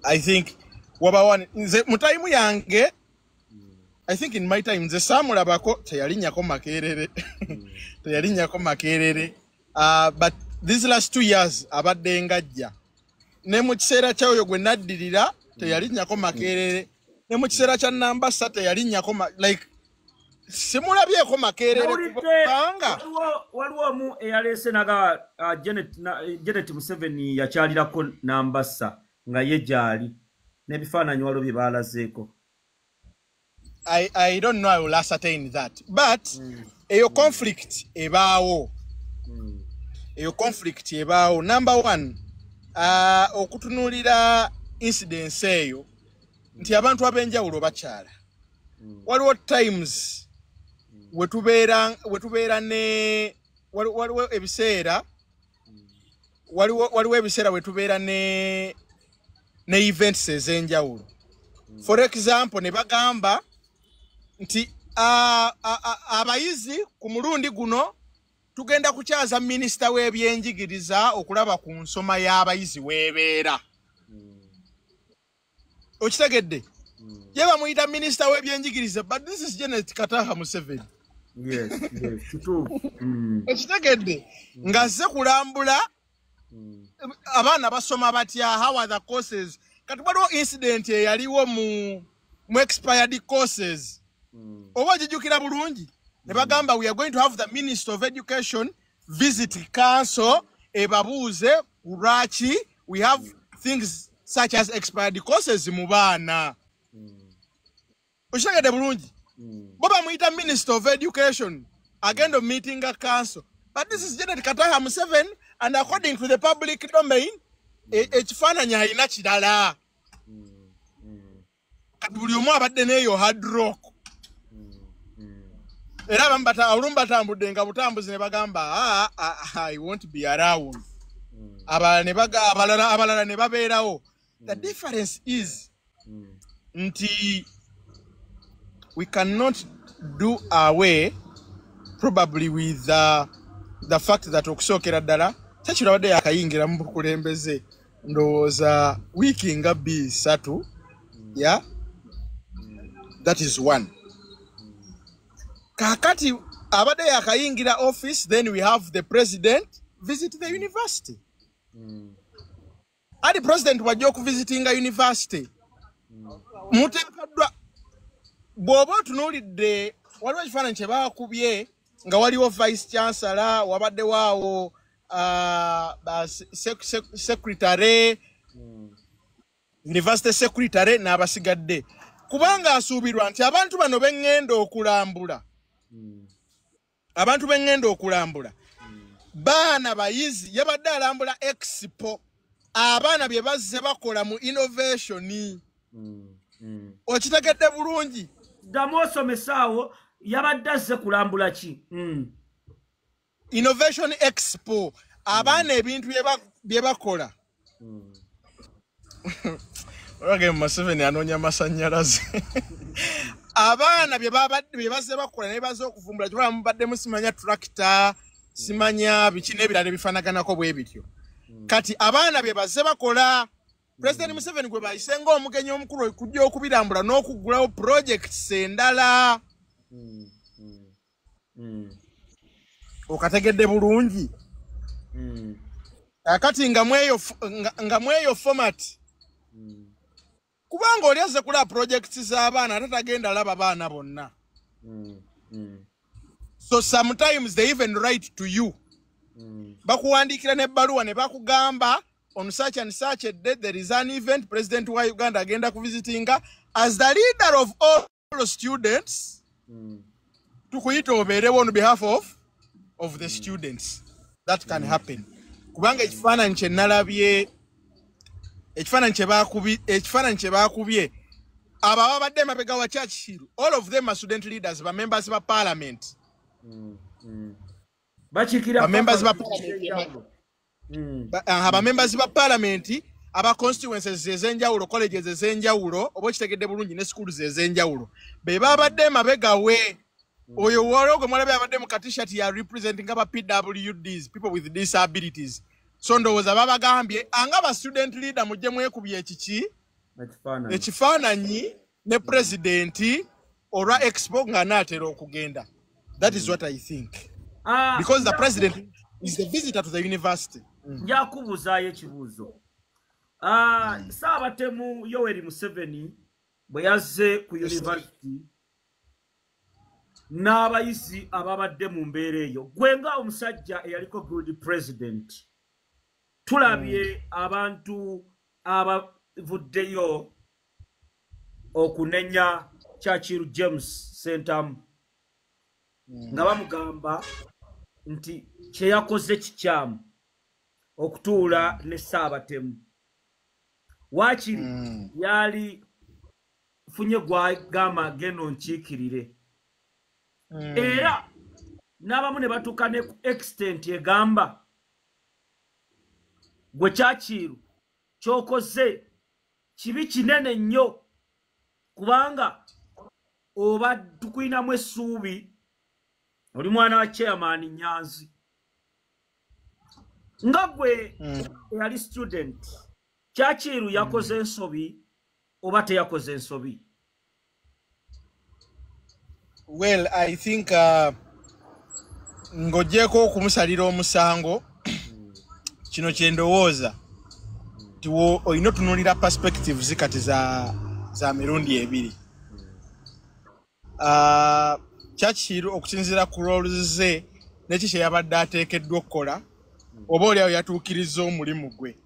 I think wabawa nze mu time yange, I think in my time nze saamulabako, teyalinnyako Makerere, teyalinnyako Makerere. But these last 2 years abadde ngajja. Ne mu kiseera kyaoyo gwe naddirira teyalinnyako Makerere, ne mu kiseera kya Nambasa teyalinnyako like simulabyeko Makerere. Nawulidde kubanga waliwo omu eyaleese naga Janet Museveni yakyalirako Nambasa nga ye gyali n'ebifaananyi waliwo bye baalazeeko. I don't know, I will ascertain that, but eyo conflict ebaawo, eyo conflict ebaawo. Number one, okutunuulira incidence eyo nti abantu ab'enjawulo bakyala, waliwo times wetubeera ne waliwo ebiseera, waliwo ebiseera wetubeera ne events ez'enjawulo. For example, ne bagamba nti abayizi ku mulundi guno tugenda kukyaza minisita w'ebyenjigiriza okulaba ku nsoma y'abayizi weebeera. Okitegedde? Ye bamuyita minisita w'ebyenjigiriza, but this is Janet Kataha Museveni. Yes, kituufu. Okitegedde? Ng'azze kulambula abaana basoma batya, how are the courses. Kati waliwo incident eyaliwo mu expired courses, oba ogijjukira bulungi, ne bagamba we are going to have the Minister of Education visit council ebabuuze ku lwaki we have things such as expired courses mu baana. Okitegedde bulungi? Bo bamuyita Minister of Education agenda omeetinga council, but this is Janet Kataha Museveni, and according to the public domain, ekifaananyi alina kirala. Kati buli omu abadde n'eyo hard rock, era abamu olumu batambudde nga butambuzi ne bagamba, "Ah, ah, ah, I won't be around." Abalala ne abalala ne babeerawo. The difference is nti we cannot do away probably with the fact that okusookera ddala Churchill abadde yakayingira mu bukulembeze, ndowooza wiiki nga 2 3. Yeah, that is one. Kaakati abadde yakayingira office, then we have the president visit the university. Adi president wajja okuvisitinga university, muteekeddwa bw'oba otunuulidde waliwo ekifaananyi kye baakubye nga waliwo vice chancellor, wabaddewo awo secretary, university secretary n'abasigadde, kubanga asuubirwa nti abantu bano beŋŋenda okulambula, abantu beŋŋenda okulambula baana bayizi. Yabadde alambula expo, abaana bye bazze bakola mu innovation. Okitegedde bulungi? Ddamu osomesaawo, yabadde azze kulambula ki? Innovation expo, abaana ebintu bye bakola. Olwage Museveni anoonya masannyalaze. Abaana bye bazze bakola naye bazze okuvumbula kyoba mubaddemu simanya tractor, simanya biki n'ebirala ebifaanaganako bwe bityo. Kati abaana bye bazze bakola, President Museveni gwe bayise ng'omugenyi omukulu okujja okubirambula n'okuggulawo projects endala. Okategedde bulungi? Kakati nga mweyo format, kubanga oli azze kulaba projects z'abaana ate tagenda laba baana bonna. So sometimes they even write to you, bakuwandiikira n'ebbaluwa ne bakugamba on such and such a day there is an event, President wa Uganda agenda kuvisitinga, as the leader of all students tukuyita obeerewo on behalf of the students. That can happen, kubanga ekifaananyi kye nalabye, ekifaananyi kye baakubye, abo ababadde emabega wa Churchill, all of them are student leaders, ba members ba parliament. Bakiikira Ba members ba faculty parliament. ez'enjawulo. Aba members ba parliament aba constituencies ez'enjawulo, colleges ez'enjawulo, oba okitegedde bulungi, ne schools ez'enjawulo, be babadde emabega we. Oyo waliwo gwe mwalabye abadde mu ka T-shirt ya representing aba PWDs, people with disabilities. So ndowooza babagambye anga ba student leader mujje mwekubye ekiki. Ekifaananyi ne pulezidenti olwa expo ng'anaatera okugenda. That is what I think, because the president is the visitor to the university. Njakubuuzaayo ekibuuzo. Saabatemu Yoweri Museveni bwe yazze ku university n'abayizi ababadde mu mbeera eyo, gwe nga omusajja eyaliko guild president, tulabye abantu abavuddeyo okunenya Churchill James Sentamu nga bamugamba nti kye yakoze kikyamu okutuula ne Ssaabatemu. Waakiri yali funye gwagamba genda onkiikirire. Era n'abamu ne batuuka ne ku extent egamba gwe Churchill ky'okoze kibi kinene nnyo, kubanga oba tukulinamu essuubi, oli mwana wa chairman Nyanzi. Nga gwe eyali student, Churchill yakoze ensobi oba teyakoze ensobi? Well, I think ng'ogyeko okumusalira omusango, kino kye ndowooza nti olina otunuulira perspectives kati za mirundi ebiri. Churchill okusinziira ku roles ze neki kye yabadde ateekeddwa okukola, oba oli awo yatuukiriza omulimu gwe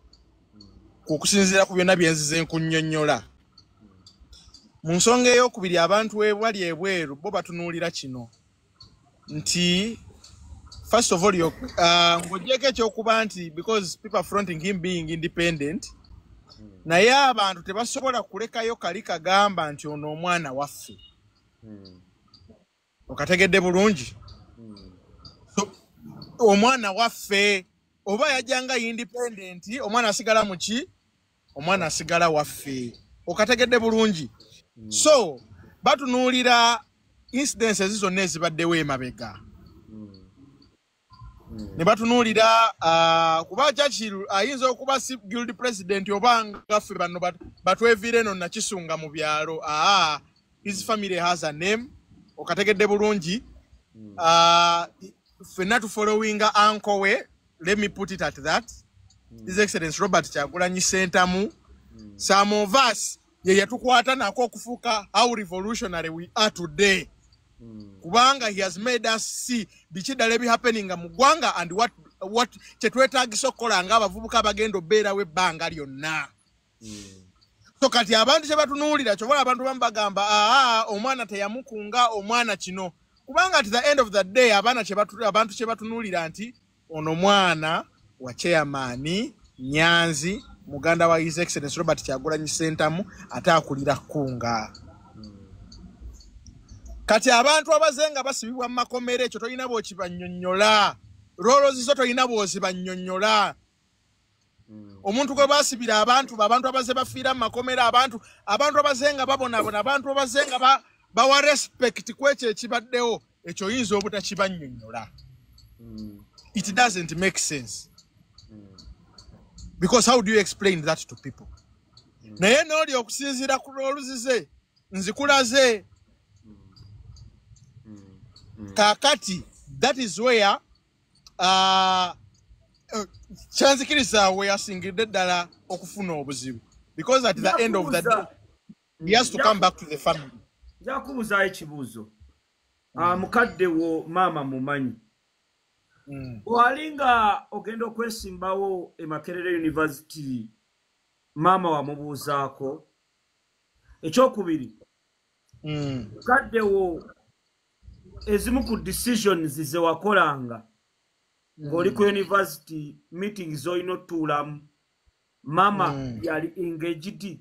okusinziira ku byonna bye nzize nkunnyonnyola. Mu nsonga ey'okubiri, abantu bali ebweru bo batunuulira kino nti first of all, ng'ogyeko ekyokuba nti because people are fronting him being independent, naye abantu tebasobola kulekayo kali kagamba nti ono omwana waffe. Okategedde bulungi? So, omwana waffe oba yajjanga independent, omwana asigala muki? Omwana asigala waffe. Okategedde bulungi? So batunuulira incidences zonna ezibaddewo emabega ne batunuulira kuba Churchill ayinza okuba si guild president oba nga ffe bano batweviire eno nakisunga mu byalo. Aa, his family has a name. Okategedde bulungi? Ffenna tufollowinga uncle we, let me put it at that, His Excellence Robert Kyagulanyi Sentamu. Some of us ye yatukwata nako okufuuka how revolutionary we are today, kubanga he has made us see biki ddala ebihappeninga mu ggwanga and what kyetwetagisa okukola ng'abavubuka abagenda obeerawo ebbanga lyonna. So kati abantu kye batunuulira, kyobola abantu bamu bagamba aa, omwana teyamukunga, omwana kino, kubanga at the end of the day abaana abantu kye batunuulira nti ono mwana wa chairman Nyanzi, muganda wa His Excellence Robert Kyagulanyi Sentamu, ate akulira Kkunga. Kati abantu abaze nga basibibwa mu makomera, ekyo tolina bw'okibannyonnyola, roles zo tolina bw'ozibannyonnyola. Omuntu gwe basibira abantu, abantu abaze bafiira mu makomera, abantu abaze nga babonaabona, abantu abaze nga bawa respect ku ekyo ekibaddewo, ekyo oyinza obutakibannyonnyola. It doesn't make sense, because how do you explain that to people? Naye n'oli okusinziira ku roles ze nzikulaze kaakati, that is where kyanzikiriza we yasingidde ddala okufuna obuzibu, because at the end of the day he has to come back to the family. Nja kubuuzaayo ekibuuzo. Mukadde wo maama mumanyi, wali nga ogenda okwesimbawo e Makerere University, maama wamubuuzaako? Ekyokubiri, mukadde wo ezimu ku decisions ze wakolanga ng'oli ku university, meeting z'olina otutuulamu, maama yali engaged?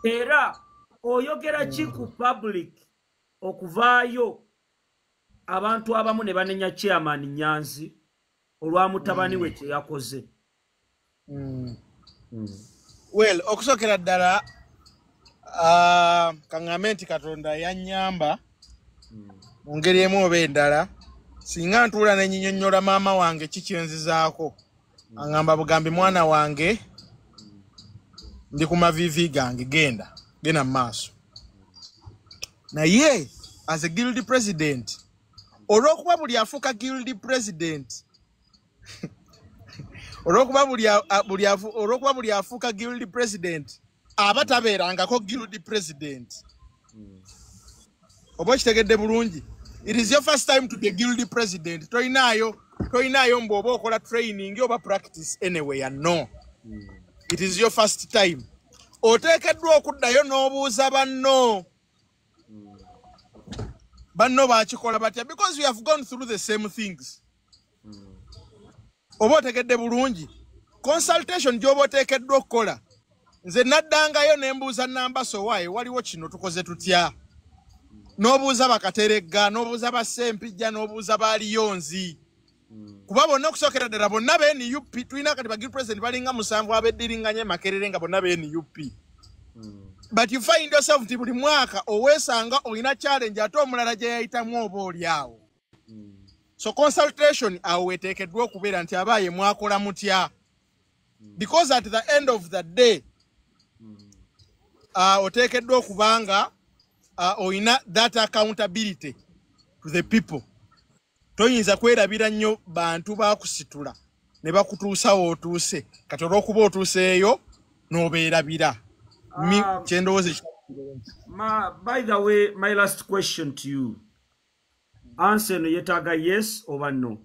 Era oyogera ki ku public okuvaayo abantu abamu ne banenya chairman Nyanzi olwa mutabani we kye yakoze? Well, okusookera ddala, kaŋŋambe nti Katonda yannyamba mu ngeri emu oba endala. Singa ntuula ne nyinyonnyola maama wange kikyenzizaako, aŋŋamba bugambi, "Mwana wange, Ndi ku mavivi gange, genda genda mu maaso. Naye as a guild president, olw'okuba buli afuuka guild president, olw'okuba buli afuuka guild president aba tabeerangako guild president. Oba okitegedde bulungi? It is your first time to be a guild president. Toyinaayo mbu oba okola training oba practice anywhere. No, it is your first time. Oteekeddwa okuddayo n'obuuza banno, banno bakikola batya, because we have gone through the same things. Oba otegedde bulungi? Consultation gy'oba oteekeddwa okukola, nze naddangayo ne mbuuza Nambaso, "Waaye waliwo kino, tukoze tutya?" N'obuuza Bakateregga, n'obuuza Basempijja, n'obuuza Baliyonzi, kuba bonna okusookera ddala bonna be NUP. Tulina kati ba guild president balinga musanvu abeddiringanye Makerere nga bonna be NUP, but you find yourself nti buli mwaka oweesanga olina challenge ate omulala gye yayitamu oba oli awo. So consultation awo weteekeddwa okubeera nti, "Abaaye, mwakola mutya?" Because at the end of the day, oteekeddwa okubanga olina that accountability to the people. Toyinza kwerabira nnyo bantu bakusitula ne bakutuusa wootuuse. Kati olw'okuba otuuseeyo n'obeerabira. Kyendowooza. By the way, my last question to you, answer eno yeetaaga yes oba no.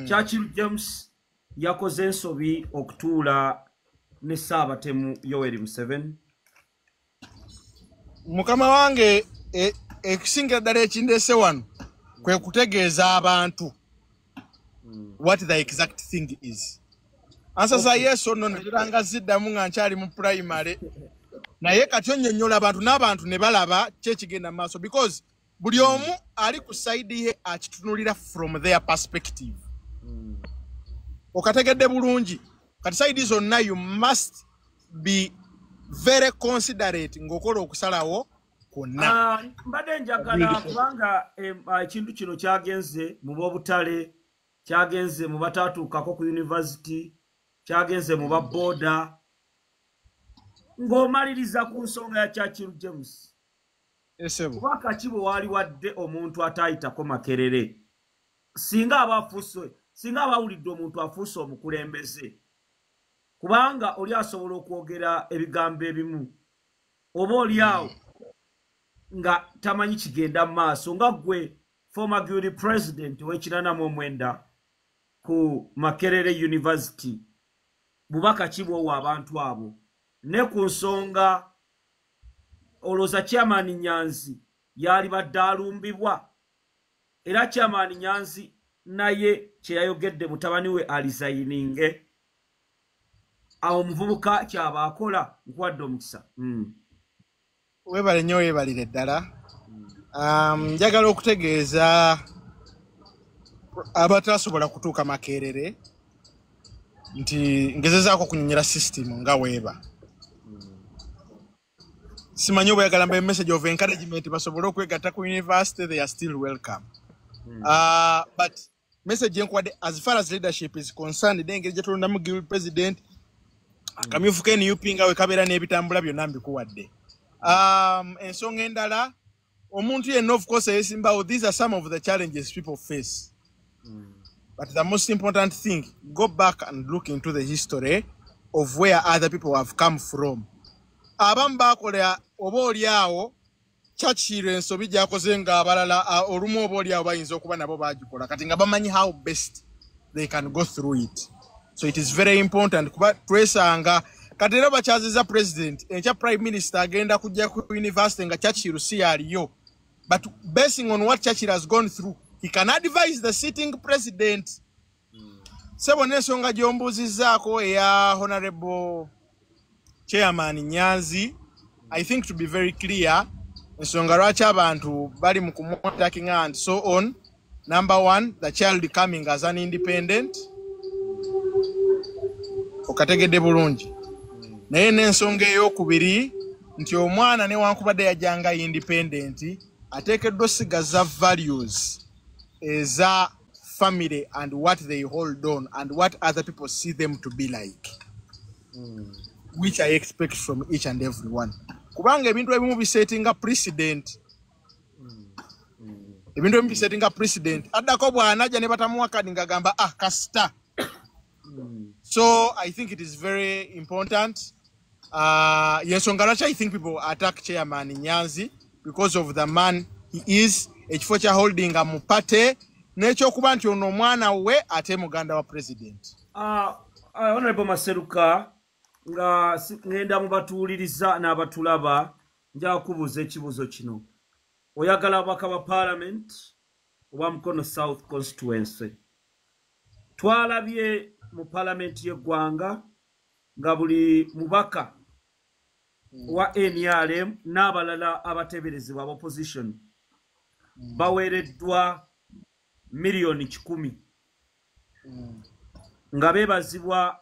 Churchill James yakoze ensobi okutuula ne Ssaabatemu Yoweri Museveni? Mukama wange, ekusingira ddala ekindeese wano kwe kutegeeza abantu what the exact thing is. Answer za yes or no naziranga ziddamu nga nkyali mu primary, naye kati onnyonnyola abantu n'abantu ne balaba ki ekigenda mu maaso, because buli omu ali ku side ye akitunulira from their perspective. Okategedde bulungi? Kati side zonna you must be very considerate ng'okola okusalawo kwonna. Ah, mbadde njagala kubanga ekintu kino kyagenze mu b'obutale, kyagenze mu bataatuukako ku university, kyagenze mu babooda. Ng'omaliriza ku nsonga ya Churchill James, Esebo. Kubaka ki bwe waali wadde omuntu ataayitako Makerere, singa aba afuuse, singa aba awulidde omuntu afuuse omukulembeze? Kubanga oli asobola okwogera ebigambo ebimu oba oli awo nga tamanyi kigenda mu maaso. Nga ggwe former guild president ow'e 89 ku Makerere University, bubaka ki bw'owa abantu abo? Ne ku nsonga, olowooza Chairman Nyanzi yali badde alumbibwa? Era Chairman Nyanzi naye kye yayogedde, mutabani we aresigninge, awo omuvubuka kyaba akola? Nkuwadde omukisa. Weebale nnyo, weebalire ddala. Njagala okutegeeza abatasobola kutuuka Makerere nti ngezezaako okunyonyera system nga weeba. Simanyi oba oyagala mba message of encouragement basobole okwegatta ku university. They are still welcome. But message enkuwadde, as far as leadership is concerned, n'engeri gye tulondamu guild president, akamyufu ke NUP nga we kabeera n'ebitambula byonna, mbikuwadde. Ensonga endala, omuntu yenna of course eyesimbawo, these are some of the challenges people face, but the most important thing, go back and look into the history of where other people have come from. Abamu bakola oba oli awo Churchill ensobi gyakoze, ng'abalala olumu oba oli awo bayinza okuba nabo bagikola, kati nga bamanyi how best they can go through it. So it is very important, kuba twesanga kati era bakyaziza president, enkya prime minister agenda kujja ku university nga Churchill si yaliyo, but basing on what Churchill has gone through, he can advise the sitting president. Sebo, n'ensonga gy'ombuuzizzaako eya Honorable Chairman Nyanzi, I think to be very clear, ensonga lwaki abantu bali mu kumuattacking and so on, number one, the child coming as an independent. Okategedde bulungi? Naye n'ensonga eyokubiri nti omwana newankubadde yajjanga independent, ateekeddwa osigaza values eza family and what they hold on and what other people see them to be like. Which I expect from each and every one, kubanga ebintu ebimu bisettinga precedent. Ebintu ebimu bisettinga precedent. Addako bw'anajja ne batamuwa kadi, ng'agamba, "Ah, kasita." So I think it is very important. Yensonga lwaki I think people attack Chairman Nyanzi, because of the man he is, ekifo kya holding mu party, n'ekyokuba nti ono omwana we ate muganda wa president. Honorable Maseruka, nga ŋŋenda mu batuwuliriza n'abatulaba, nja kubuuza ekibuuzo kino: oyagala ababaka ba parliament oba Mukono South constituency? Twalabye mu parliament y'eggwanga nga buli mubaka wa NRM n'abalala abateeberezebwa opposition baweereddwa 100,000,000 nga beebazibwa.